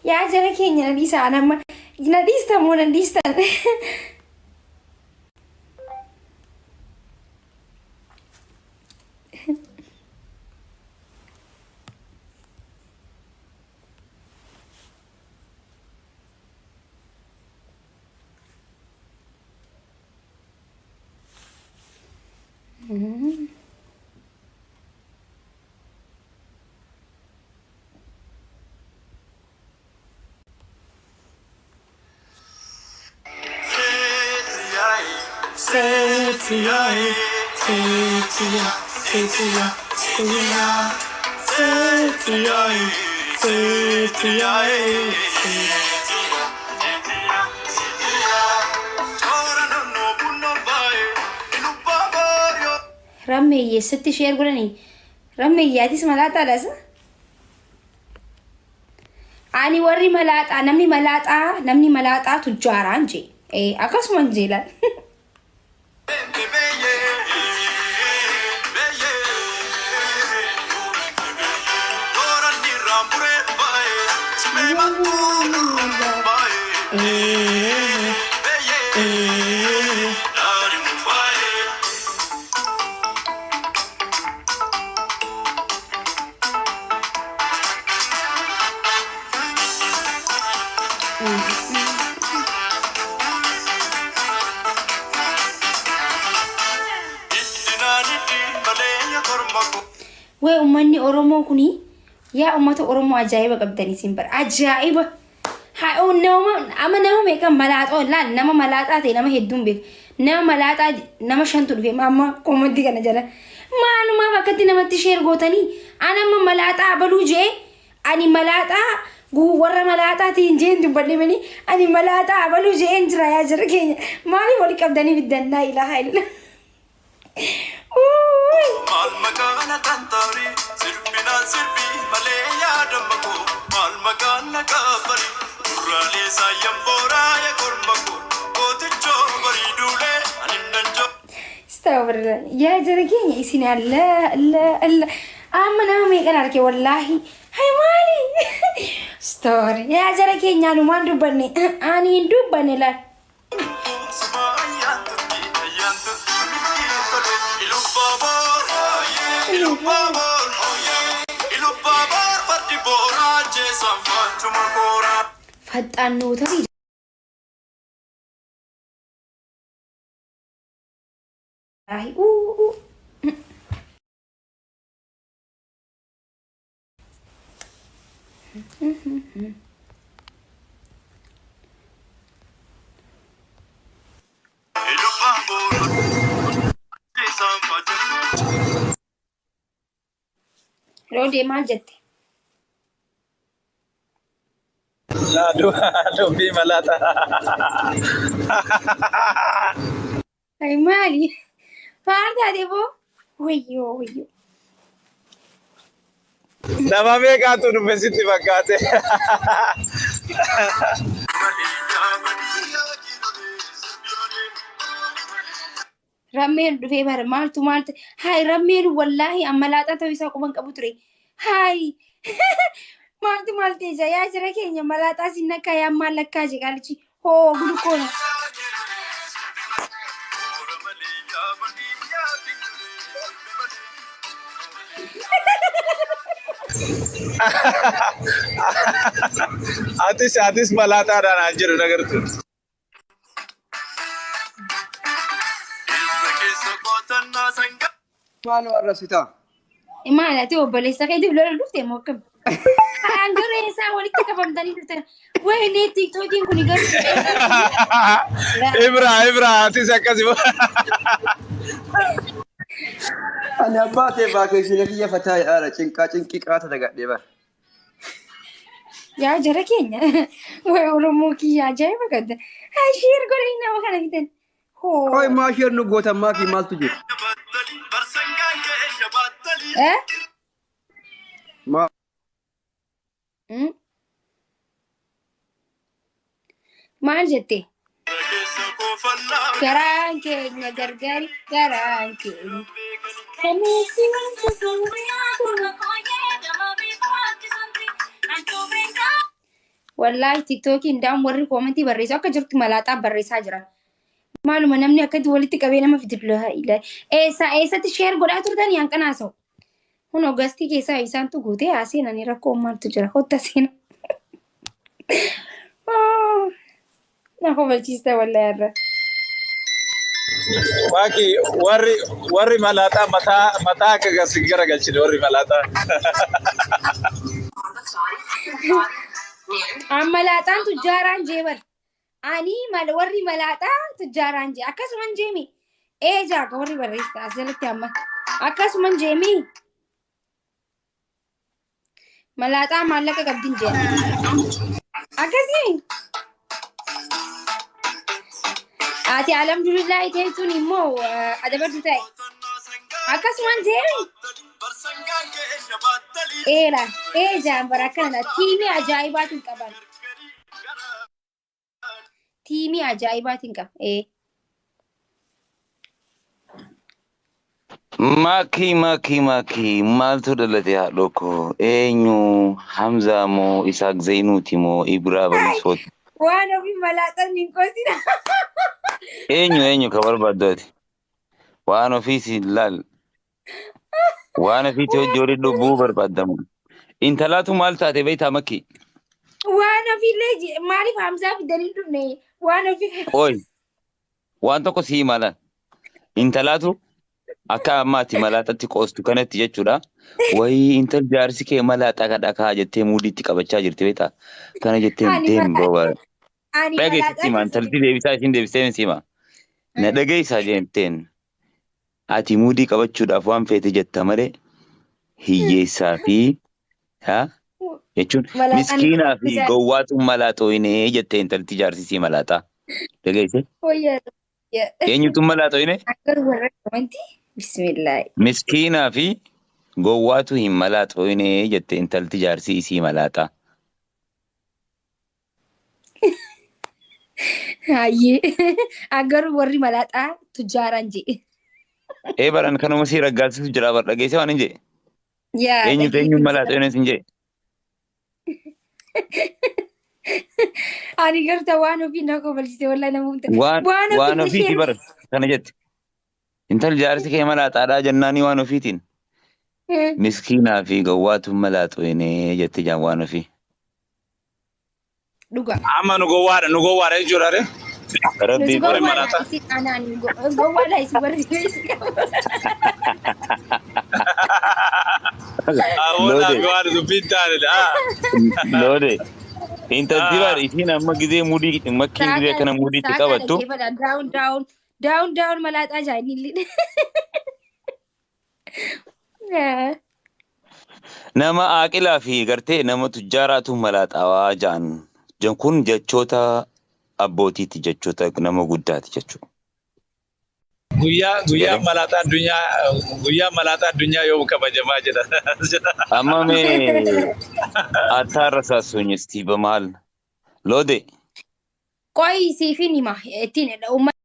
Yaa jara keenya na dhiisaa an amma na dhiistan moo na dhiistan? Rammee hiyyeessatti sheer godhanii rammee hiyyaatis malaaxaadha isa. Ani warri malaaxaa namni malaaxaa namni malaaxaa tujjaaraan jee. Ee akkasuma hin jeelan. Wee uummanni Oromoo kuni yaa uummata Oromoo ajaa'iba qabdan isin bara ajaa'iba. Haa nama amma nama meeqa malaaxoo laal nama malaaxaa ta'e nama hedduun beeku nama malaaxaa nama shantu dhufe amma koomantii kana jala maalumaaf akkatti namatti sheer gootanii an amma malaaxaa abaluu jee ani malaaxaa warra malaaxaatiin jeen dubbadhe malee ani malaaxaa abaluu jeen jira yaa jara keenya maaliif wali qabdanii fiddan laa ilaaha illa. Uuy. Maal maqaan tantaari sirbinaan sirbi malee yaadama koo maal maqaan na kaafari gurraalee saayyan booraa ya korma koo gootichoo barii duulee ani nan joo. Astagfirullah. Yaa jara keenya isin alla alla alla. Amma nama meeqan arge wallaahi. Hay maali? Story. Yaa jara keenya anumaan dubbanne. Ani hin dubbanne laal. Faxxaannoota fi uu uu. Roodee maal jette? Dubbii malaaxa. Ay maali? Maal taate boo? Wayyoo wayyoo. Nama meeqaatu dhufe sitti fakkaate? Rammeen dhufee bara maaltu maaltu haay rammeen wallaahi amma laaxaa ta'uu isaa quban qabu ture. Haay maaltu maal ta'e jaa yaa jara keenya malaaxaa sin nakkaa yaa maal lakkaa jee qaalichi hoo gulukoona. Atis malaaxaadhaan haan jedhu nagartu. Maaloo arrabsitaa? Maal ati obboleessa keetiif lola dhufte moo akkam? Haan garee isaa walitti qabamtanii dhuftan. Wayinee tiktookiin kun garuu. Ibra Ibra atis akkasi. Ani abbaa ta'e vaakeeshinii kiyya fataa jedhaara cinqaa cinqii qaata dagadhee bara. Yaa jara keenya. Way Oromoo kiyya ajaa'iba gadda. Ashiir godhanii nama kana fidan. Hoo. Qoy maa isheen nu gootan maakii maaltu jiru? Eh? Maa Maal jette? Garaan keenya gargari garaan keenya. Kaneessi wanta Wallaahi tiktookiin daa'um warri koomentii barreessu akka jirtu malaaxaa barreessaa jiran. Maaluma namni akkatti walitti qabee nama fidu eessa eessatti sheer godhaa turtan hanqanaa sa'u. Kun gastii keessaa isaantu guutee haa seenanii rakkoo maaltu jira hotta seena. Na kofalchiista wallaahi har'a. Waaqi warri warri malaaxaa mataa mataa akka gasi garagalchine warri malaaxaa. An malaaxaan tujjaaraan jee bar. Ani mal warri malaaxaa tujjaaraan jee akkasuman jeemi. Ee jaaka warri barreessa as jalatti amma akkasuman jeemi. Malaaxaa maallaqa qabdin jee. Akkasii. Ati alhamdulillah teessuun immoo adabaddu ta'e. Akkasuman jeemi. Eera ee jaan bara akkana tiimii ajaa'ibaatiin qaban. Tiimii ajaa'ibaatiin qaba. Ee. Makii makii makii maaltu dhalate haadhoo koo eenyu Hamzaa moo Isaaq Zeynuuti moo Ibraa Bariisooti Waan ofii malaaxan hin qosina. Eenyu eenyu ka barbaaddu ati waan ofii si laal waan ofiitti hojii horii dhubbuu barbaadamu intalaatu maal taate beektaa makii Waan ofiillee maaliif Hamzaa fidanii hin dhufne? Waan ofii. Qoy waan tokko sii mala intalaatu akka ammaatti malaaxatti qoostu kanatti jechuudha. Wayii intal jaarsi kee malaaxa kadhakaa jettee muudiitti qabachaa jirti beektaa? Kana jettee Ani deem booba. Ani Dhageessitti hima malaaxaa intalti deebisaa isin deebistee si hima. Na dhageessaa jetteen ati muudii qabachuudhaaf waan feete jetta malee hiyyeessaa fi haa jechuun Malaaxaan miskiinaa fi gowwaatu malaaxooyinee jettee intalti jaarsisii malaaxaa. Dhageesse? Wayyaa. Eenyutu malaaxooyinee? Akka warra amantii. Bismillah. Miskiinaa fi gowwaatu hin malaaxooyinee jette intalti jaarsii isii malaaxaa. Hayyee. Agaruu warri malaaxaa tujjaaraan jee. Ee baran kanuma sii raggaasisu jira bar dhageesse waan hin jee. Yaa Eenyutu eenyuun malaaxooyinee sin jee. Ani garta waan ofii na kofalchise wallahi nama hunda. Waan Waan waan ofii ofiiti isheen bar kana jette. Intal jaarsi kee malaaxaadhaa jennaanii waan ofiitiin. Miskiinaa fi gowwaatu malaaxooyinee jette jaan waan ofii. Dhuga. Amma nu gowwaadha nu gowwaadha jechuudha re. Rabbii Nuti Warri bara. gowwaadha malaaxaa. isin anaan gowwaadha isin warri Awwaala Loode. waan dubbiin taanedha. Loode. Intalti bar isiin amma gizee muudii makkiin gizee akkana muudiitti Saakaa qabattu. dhaggeeffadha. Down down down down malaaxaa jaanillee. Nama aaqilaa fi gartee nama tujjaaraatu malaaxaawaa ja'an. Kun jechoota abbootiiti jechoota nama guddaati jechuudha. Guyyaa guyyaa Galee. malaaxaa addunyaa guyyaa malaaxaa addunyaa yoom kabajamaa jedha. Amma mee attaarrasaasuኝ እስቲ በመሃል ሎዴ Qo'i siifin hima ittiin uummanni